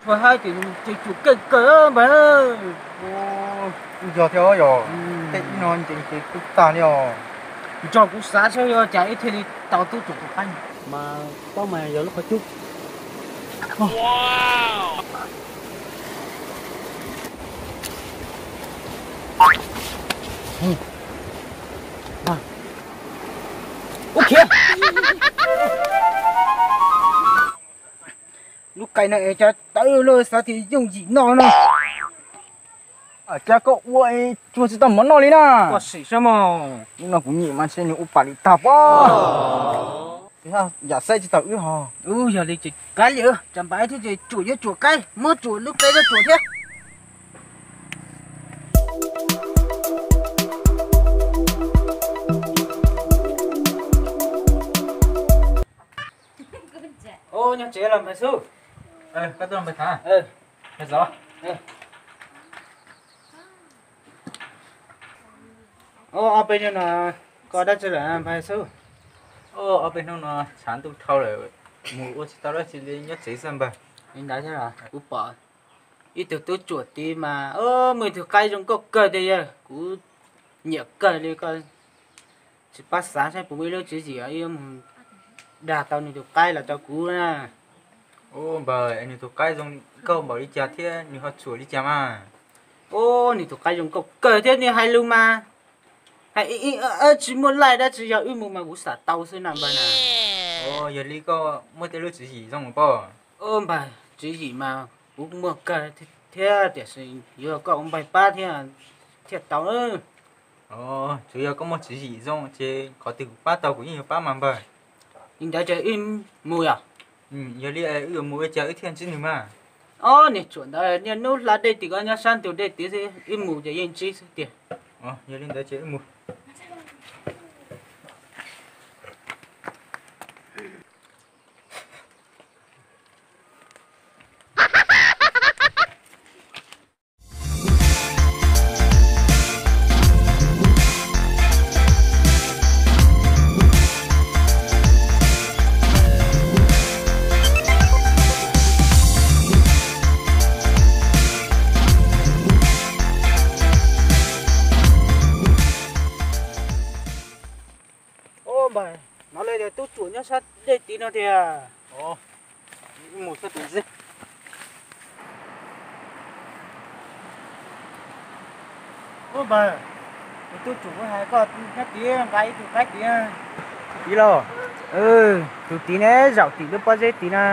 Hais tias ces tsum keej kawg npawg. Yog thiab yog, tej ib no ces ces tub tag li os. Nrog kuv xav saib yog cas ib thiaj li tau tub tsum tus qaib mas paub mas yog lub qhov cub. Ua khiav. Lub kais no es cas tawv luaj, xav tias yooj yim no no. Cas koj ua tsuag tsis tau mov noj li na. Koj sim saib mog. Lub no kuv nyiam mas ntshe nws ua pam li tag pob. Yam saib tsis taus wb hos. Yog li ces kav liam, tsam npam thiab ces tsuam yuav tsuam qaib, muab tsuam lub qaib yuav tsuam thiab. Nyob tsev los npawg Xub. Koj tuaj npawg Thav. Zov. Ob peb hnub no koj dab tsi lawm npawg Xub? Ob peb hnub no tshav ntuj dhau lawm, mus ua tsis tau dab tsi li, nyob tsev xwb npawg. Li ntawd thiab los kuv pom ib tug tub tsuam tid mas muaj ib tug qaib zoo nkauj kawg tiag, yog kuv nyiam kawg li. Koj tsis pab xav saib puas muaj ib lub tswv yim ib mus dag tau nws tus qaib los rau kuv na. Ub npawg, nws tus qaib zoo nkauj npaum li cas thiab nws ho tsuam li cas mas? Ub, nws tus qaib zoo nkauj kawg thiab nws hais lus mas hais ib ib tsis muaj laij dab tsi, yog wb mus mas kuv xam tau xwb na npawg na. Yog li koj muaj tej lub tswv yim zoo pob? Ub npawg, tswv yim mas kuv muaj kawg thiab, tiam sis yuav koj ua npawg pab thiab thiaj tau. Tsuas yog koj muaj tswv yim zoo ces qhov twg kuv pab tau kuv yeej yuav pab mas npawg. Li ntawd ces wb mus yom? Yog li wb yuav mus ua cas wb thiaj ntsib nws mas? Ob niag tsuam ntawd niaj hnub hla dej tim ko nyob sab ntug dej tid xwb, wb mus ces yeej ntsib xwb tiag. Yog li ntawd ces wb mus. Ub npawg, hnov lawv tias tub tsuam nyob sab dej tid no tiag. Mus xwb tus ntxwb. Ub npawg, tus tub tsuam kuv hais koj nyob tid nqa ib tug qaib tid. Tid los? Tus tid ne zaum tim lub pob zeb tid na.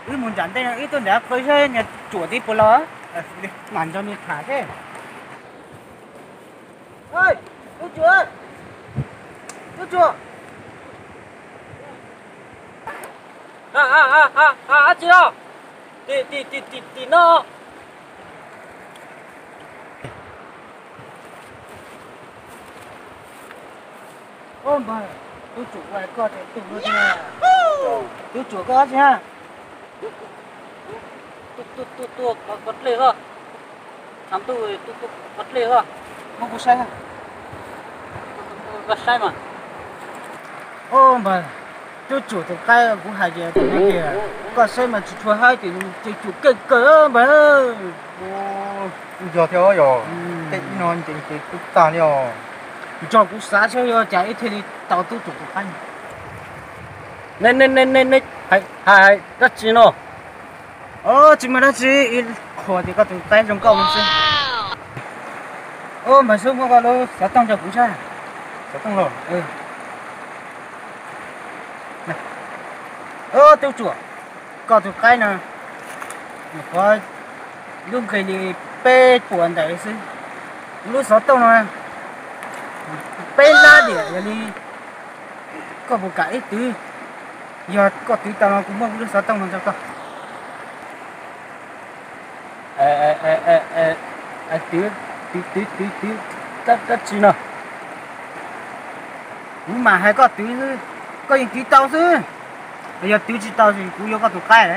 Wb mus nram ntej no ib tug nrad qw saib niag tsuam tid puas los, mam nrog nws tham seb. Tub tsuam, tub tsuam. Dab tsi no? Tim no. Ub npawg, tub tsuam kuv hais koj tias tus no tiag. Tub tsuam koj dab tsi na? Tuaj, tuaj, tuaj, tuaj kov dlej os. Tshav ntuj tuaj, tuaj kov dlej os. Muab kuv saib. Koj saib mas. Ub npawg, tub tsuam tus qaib kuv hais tias tus no tiag, koj saib mas tsis tshua haib ces tsum keej kawg npawg. Yog thiab yog, tej ib no ces ces tub tag li os. Nrog kuv xav saib yog cas ib thiaj li tau tub tsuam tus qaib. Ne ne ne ne ne, hais dab tsi no? Tsis muaj dab tsi, ib qhuas tias koj tus qaib zoo nkauj no xwb. Ub npawg, xub muab koj lub xov tooj rau kuv saib. Xov tooj los? Tub tsuam, koj tus qaib no nyuam qhuav lub nqis li peb puas ntawd xwb. Kuv lub xov tooj no peb lab diam, yog li koj puas kam ib twv? Yog koj twv tau no kuv muab kuv lub xov tooj no rau koj. Twv, twv, twv, twv, twv dab tsi no? Kuv mam hais koj twv xwb, koj yeej twv tau xwb. Yog twv tsis tau ces kuv yuav koj tus qaib.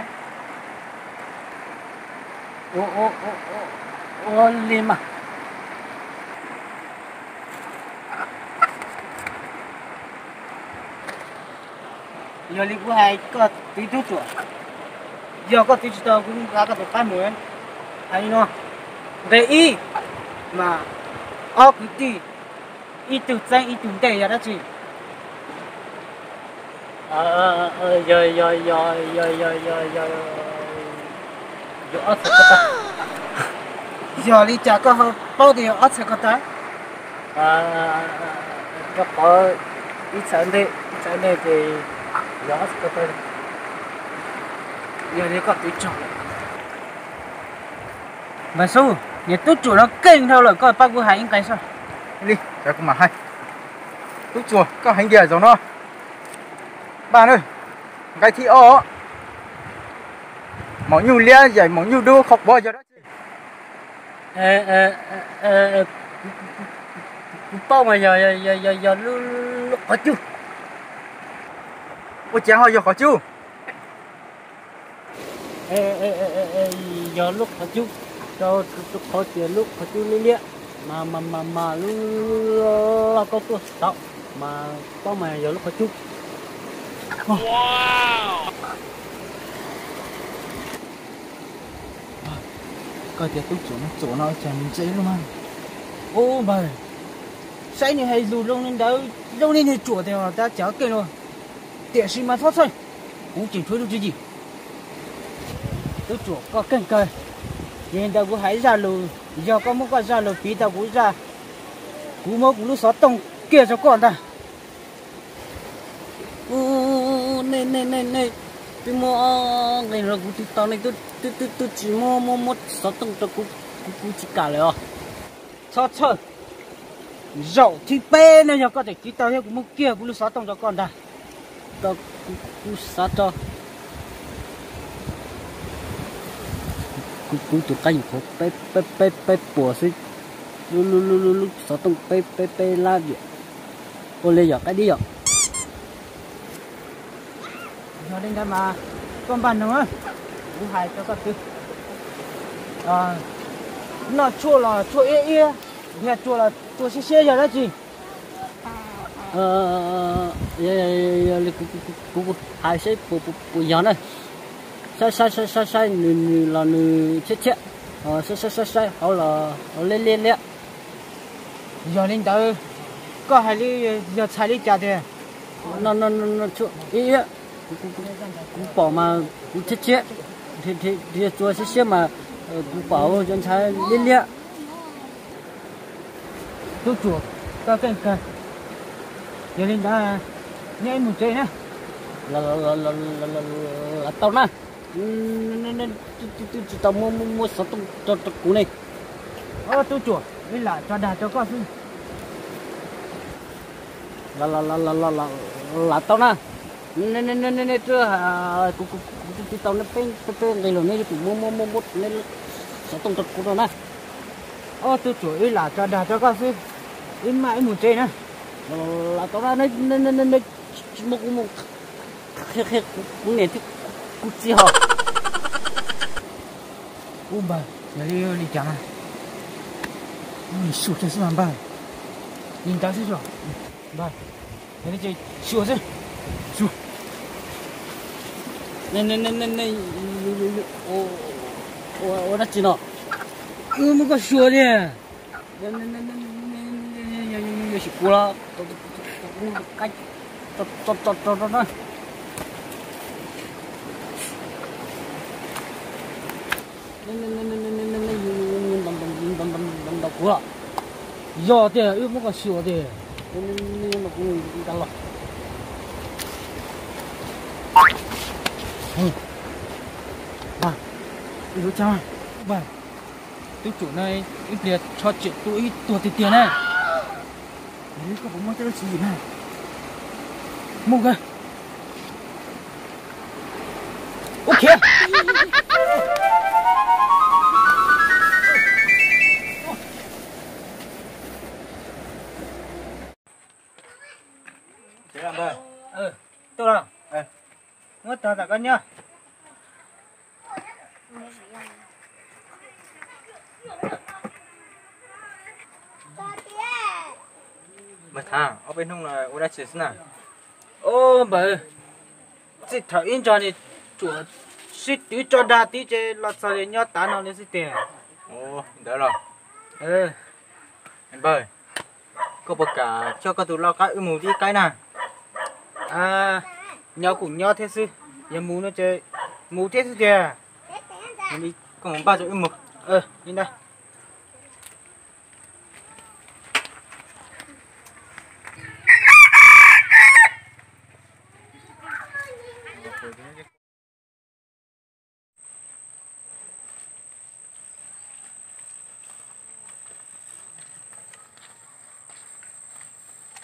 Ua li mas. Yog li kuv hais koj twv tub tsuam, Yog koj twv tsis tau kuv nqa koj tus qab mus. Hais li no, nqe ib mas ob kwv tij ib tug txeeb ib tug ntej yog dab tsi? Yog, yog, yog, yog, yog, yog, yog, yog ob txhais ko taw. Yog li cas koj ho paub tias yog ob txhais ko taw? Rau qhov ib txhais ntej, ib txhais ntej ces yog ob txhais ko taw. Yog li koj twv tsaug lawm. Npawg Xub, niag tub Tsuas no keej dhau lawm, koj pab kuv hais ib nqe soj. Li, kuv mam hais. Tub Tsuas, koj hais nkiag zaum no. Npaj na, nqe thib ob, maum nyuj liab yaim maum nyuj dub qhov quav yog dab tsi? Kuv paub mas yog, yog, yog, yog lub qhov cub. Ua cas ho yog qhov cub? Yog lub qhov cub, rau qhov tias lub qhov cub liab liab, mas, mas, mas, mas lub loj koj tuaj tod, mas paub mas yog lub qhov cub. Koj tias tub Tsuas no, Tsuas no cas ntse lub mas. Ub npawg, saib nws hais lus zoo li ntawd, zoo li nws tsuam tiag tab cas keej los. Tiam sis mas txhob txhawj, kuv tseem tshuav ib lub tswv yim. Tub Tsuas koj keej kawg, yog li ntawd kuv hais zaj lus, yog koj muab koj zaj lus piv tau kuv zaj, kuv muab kuv lub xov tooj kiag rau koj ntag. Nej, nej, nej, nej twb muab nqe los kuv twb tau, nej twb, twb, twb tsis muab, muab, muab xov tooj rau kuv, kuv, kuv tsis kam lawm os. Txhob txhawj, zaum thib peb no yog koj tseem tsis tau thiab kuv muab kiag kuv lub xov tooj rau koj ntag. Kuv, kuv xav rau kuv, kuv tus qab nyuam qhuav peb, peb, peb, peb puas xwb, lub, lub, lub, lub xov tooj peb, peb, peb lab diam. Ua li yom qaib dib yom. Yog li ntawd mas koj npaj noog, kuv hais rau koj twv. Noj tshuaj los tshuaj iab iab, nrhiav tsua los tsua siab siab yog dab tsi? Kuv hais seb puas yog na. Saib saib saib saib saib nws, nws los nws tshiab tshiab, saib saib saib saib hauv los liab liab liab. Yog li ntawd, koj hais li yog txhais li cas tiag? Kuv pom mas kuv tshiab tshiab, nrhiav tsua siab siab mas kuv pom cov ntxhais liab liab. Tub Tsuas, koj keej kawg. Yog li ntawd, neb mus tsev na. Los tau na. Twb tsis tau muab, muab xov tooj rau kuv ne. Tub Tsuas, ib lam tso dag rau koj xwb. Los tau na. Kuv twb tau neb peb, peb nqe los neb yuav tsum muab, muab, muab neb xov tooj rau kuv no na. Ob tub Tsuas, ib lam tso dag rau koj xwb, ib maj ib mus tsev na. Los tau na, neb tsis muab kuv mus qhia kuv niam thiab kuv txiv hos. Ub npawg, yog li li cas mas, xyuas tag xwb mas npawg, li ntawd xwb os npawg, yog li ces xyuas xwb, xyuas. Ua dab tsi no? Wb muab koj xyuas li. Sim kuv los, tso tso tso tso na. Ntaus kuv los? Yog tiag, wb muab koj xyuas tiag. Ntaus kuv nqa los. Ib lub tsa, tub Tsuas no ib pliag tsho tsiam tu ib tuag tiag tiag na. Koj puas muaj tej lub tswv yim na? Mus kawg. Ub khiav. Tuaj los, muab tog tom koj nyob. Npawg Thaav, ob peb hnub no ua dab tsi xwb na? Ub npawg, txij thaum ib ntso nis tsuas Sib twv tso dag tib ces los txog li nyob tav no li xwb tiag. Ntawd los, npawg, koj puas kam coj koj tus lau qaib wb mus ib qaib na? Nyob kuj nyob thiab xwb, yog mus no ces mus thiab xwb tiag. Koj mus npaj rau wb mus. Li ntawd.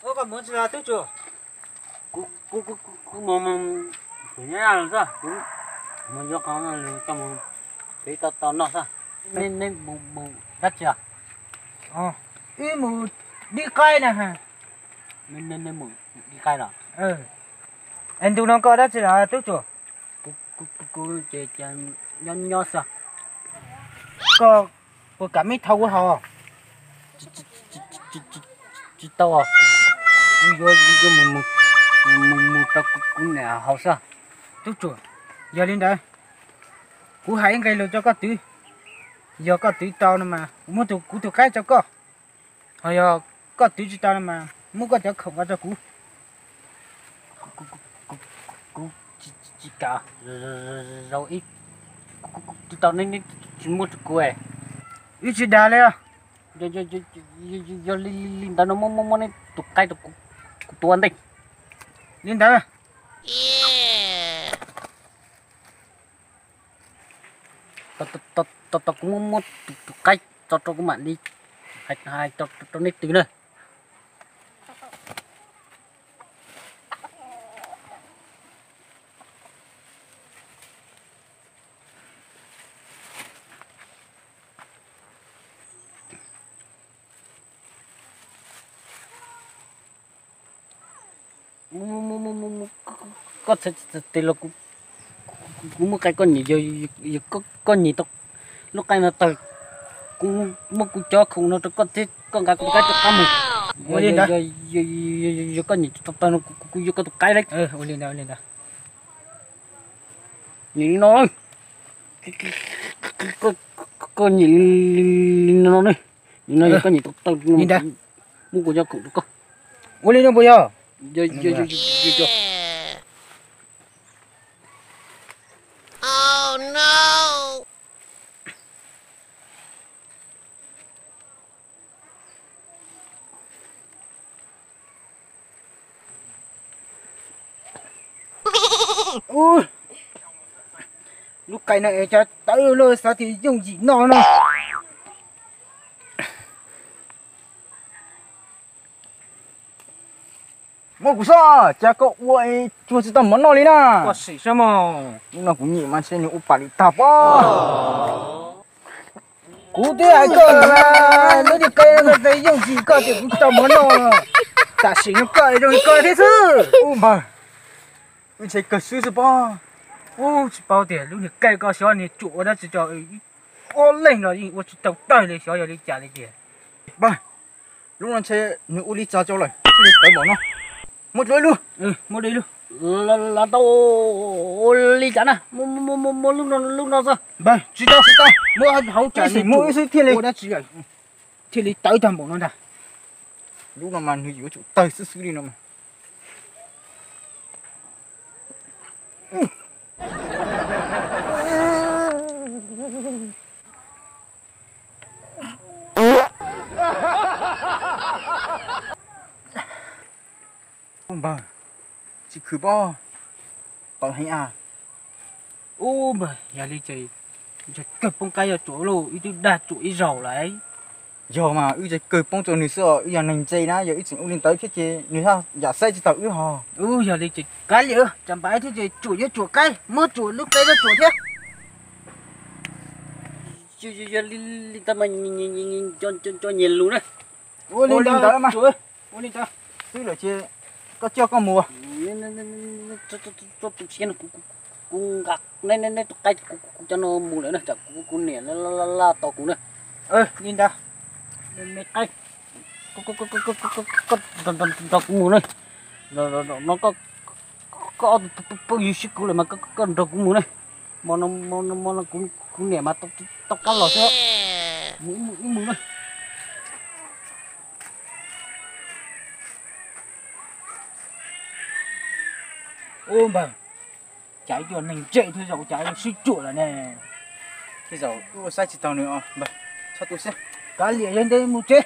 Ua koj mus tsis los tub tsuas? Kuv mus, kuv nyob los xwb, kuv mus yuav qhov coj mus peb tau tau noj xwb. Neb mus dab tsi os? Wb mus dib qaib na. Neb mus dib qaib los? Es ntu no koj dab tsi los tub tsuas? Kuv ces nyob nyob xwb. Koj puas kam me thauj kuv haus? Tsis tau, kuv yuav mus rau kuv niam haus xwb. Tub tsuas, yog li ntawd kuv hais ib nqe lus rau koj twv. Yog koj twv tau no mas kuv muab kuv tus qaib rau koj. Ho yog koj twv tsis tau no mas muab koj cov khoom ua rau kuv. Kuv tsis kam, zaum ib twv tau neb tsis muab rau kuv. Wb tsis dag li. Yog li ntawd no muab muab neb tus qaib rau kuv tua ntej. Li ntawd. Tau, kuv muab muab tus qaib tso rau kuv mam li hais rau neb twv na. Koj txhais tes los kuv muab qaib koj nyiam, yog koj nyiam tau lub qaib no tawg, kuv muab kuv cov khoom no rau koj thiab koj nqa kuv tus qaib rov qab mus. Yog koj nyiam tau tawg no kuv yuav koj tus qaib li. Nyiam li no, koj nyiam li no ne, nim no yog koj nyiam tau tawg no, muab kuv cov khoom rau koj. Ua li no puas yog? Lub qaib no es cas tawg lawm, xav tias yooj yim noj no. Muab kuv xwb, cas koj ua es tsuag tsis tau mov noj li na. Koj sim saib mog. Hnub no kuv nyiam mas ntshe nws ua pam li tag pob. Kuv twb hais koj lub niag qe no txawj yooj yim koj tias kuv tsis tau mov noj. Tam sim no koj zoo li koj thiab xwb. Ub npawg, wb ntshe kawg swb xwb pob. Ub, tsis paub tias lub niag qe koj xyov niag tsuam ua dab tsi tso, ob leeg los yeej ua tsis tau tawg li, xyov yog li cas li tiag. Npawg, lub no ntshe nws ua li cas tso lawm thiaj li tawv npaum no. Muab dua ib lub. Muab dua ib lub. Los tau ua li cas na, muab lub no xwb. Npawg, tsis tau, tsis tau, muab hauv tsam nws tsuam ua dab tsi, thiaj li tawv tag npaum no ntag. Lub no mas nws yuav tsum tawg xwb xwb li no mas. Ub npawg, tsis khwv pob, tawv heev a. Ub npawg, yog li ces ntshe kawg poob qab yuav tsuam lauj, wb twb dag tsuam ib zaug lawm. Yog mas wb ntshe kawg poob rau nws xwb os, wb yog neeg ntse na, yog wb tseem ua li ntawd thiab ces nws yam saib tsis taus wb hos. Ub, yog li ces kav liam, tsam npaum thiab ces tsuam yuav tsuam qaib, muab tsuam lub qe yuav tsuam thiab. Yog li ntawd mas nco nyias lus na. Ua li ntawd mas, ua li ntawd xwb lawm ces koj coj koj mus. Kuv nqa neb tus qaib kuv cov no mus lawm na, tsam kuv niam laj laj tau kuv na. Li ntawd, me qaib, koj nrog kuv mus na. No koj ob tug phooj ywg sib kuv lawm mas koj nrog kuv mus na. Hmo no, hmo no kuv niam mas tau kab los xwb. Mus ib mus na. Ub npawg, cas ib co neeg ntsej thiab zaum cas sib cuam lawm ne. Tej zaum wb ua saib tsis taus nws os npawg, txhob tu siab. Kav liam, yog ntev mus tsev.